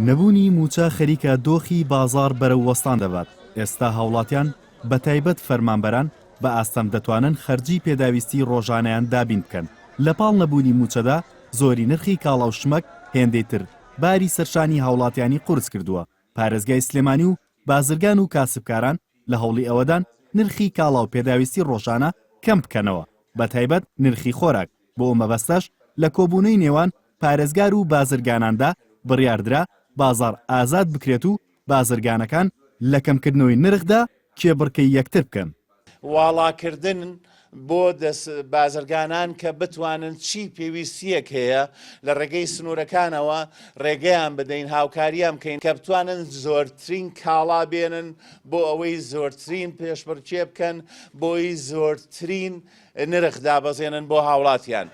نەبوونی مووچە خەریکە دۆخی بازاڕ بەرەو وەستان دەبات، ئێستا هاوڵاتیان بەتایبەت فەرمانبەران بە ئاستەم دەتوانن خەرجی پێداویستی ڕۆژانەیان دابین بکەن، لەپاڵ نەبوونی مووچەدا زۆری نرخی کاڵا و شمەک هێندەی تر باری سەرشانی هاوڵاتیانی قورس کردووە، پارێزگای سلێمانی و بازرگان و کاسبکاران لە هەوڵی ئەوەدان نرخی کاڵا و پێداویستی ڕۆژانە کەم بکەنەوە بەتایبەت نرخی خۆراک، بۆ ئەو مەبەستەش لە کۆبوونەی نێوان پارێزگار و بازرگاناندا بڕیاردرا بازاڕ ئازاد بکرێت و بازرگانەکان لە کەمکردنەوەی نرخدا کێبڕکێی یەکتر بکەن. واڵاکردن بۆ دەست بازرگانان کە بتوانن چی پێویستییەک هەیە لە ڕێگەی سنوورەکانەوە ڕێگەیان بدەین هاوکاریان بکەین کە بتوانن زۆرترین کاڵا بێنن بۆ ئەوەی زۆرترین پێشبڕکێ بکەن بۆی زۆرترین نرخ دابەزێنن بۆ هاوڵاتیان.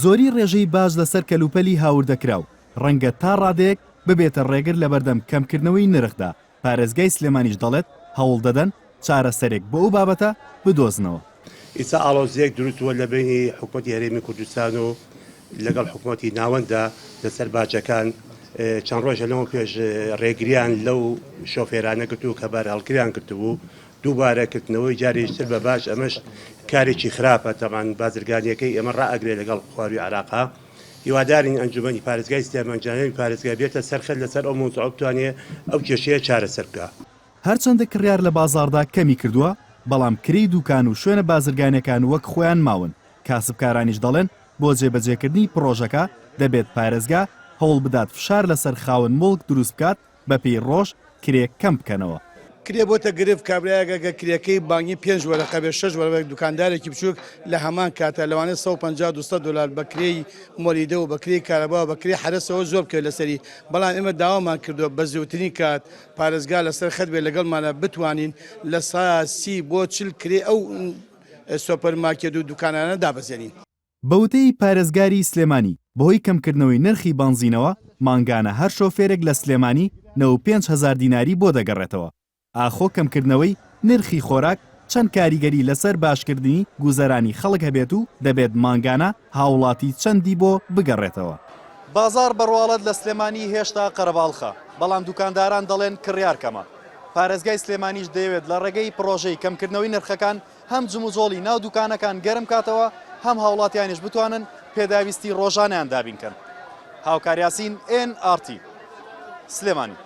زۆری ڕێژەی باج لەسەر کەلوپەلی هاوردەکراو، ڕەنگە تا ڕادەیەک ببێتە ڕێگر لەبەردەم کەمکردنەوەی نرخدا، پارێزگای سلێمانیش دەڵێت، هەوڵدەدەن چارەسەرێک بۆ ئەو بابەتە بدۆزنەوە. ئیستا ئاڵۆزییەک دروست بووە لە بەینی حکومەتی هەرێمی کوردستان و لەگەڵ حکومەتی ناوەنددا لەسەر باجەکان، چەند ڕۆژە لەمەو پێش ڕێگریان لەو شۆفێرانە گرتبوو کە بارهەڵگریان گرتبوو، دووبارە کردنەوەی جارێکی تر بە باج ئەمەش کارێکی خراپە، تەبعەن بازرگانییەکەی ئێمە ڕائەگرێ لەگەڵ خوارووی عێراقا. هیوادارین ئەنجومەنی پارێزگای سلێمانی جانەوی پارێزگا بێتە سەر خەت لەسەر ئەو مەوزوعە بتوانێ ئەو کێشەیە چارەسەر بکا. هەرچەندە کڕیار لە بازاڕدا کەمی کردووە، بەڵام کرێی دووکان و شوێنە بازرگانییەکان وەک خۆیان ماون، کاسبکارانیش دەڵێن بۆ جێبەجێکردنی پڕۆژەکە دەبێت پارێزگا هەوڵبدات فشار لەسەر خاوەن موڵک دروستبکات بەپێی ڕۆژ کرێ کەم بکەنەوە. کرێ بۆتە گرفت، کابرایەک ئەگەر کرێکەی بانگی پێنج وەرەقە بێت شەش وەرەقە بێت دوکاندارێکی بچوک لە هەمان کاتا لەوانەیە 150 200 دۆلار بە کرێی مۆلیدە و بە کرێی کارەبا و بە کرێی حەرەسەوە زۆر بکەوێت لەسەری، بەڵام ئێمە داوامان کردووە بە زووترین کات پارێزگا لەسەر خەت بێت لەگەڵمانا بتوانین لە 30 بۆ 40 کرێی ئەو سۆپەر مارکێت و دوکانانە دابەزێنین. بە وتەی پارێزگاری سلێمانی، بەهۆی کەمکردنەوەی نرخی بەنزینەوە، مانگانە هەر شۆفێرێک لە سلێمانی 95 هەزار دیناری بۆ دەگەڕێتەوە. ئاخۆ کەمکردنەوەی نرخی خۆراک چەند کاریگەری لەسەر باشکردنی گوزەرانی خەڵک هەبێت و دەبێت مانگانە هاوڵاتی چەندی بۆ بگەڕێتەوە؟ بازاڕ بە ڕواڵەت لە سلێمانی هێشتا قەرەباڵخە، بەڵام دوکانداران دەڵێن کڕیار کەمە. پارێزگای سلێمانیش دەیەوێت لە ڕێگەی پڕۆژەی کەمکردنەوەی نرخەکان هەم جموجۆڵی ناو دوکانەکان گەرم کاتەوە، هەم هاوڵاتیانیش بتوانن پێداویستی ڕۆژانەیان دابین کەن. هاوکار یاسین، ئێن ئاڕ تی، سلێمانی.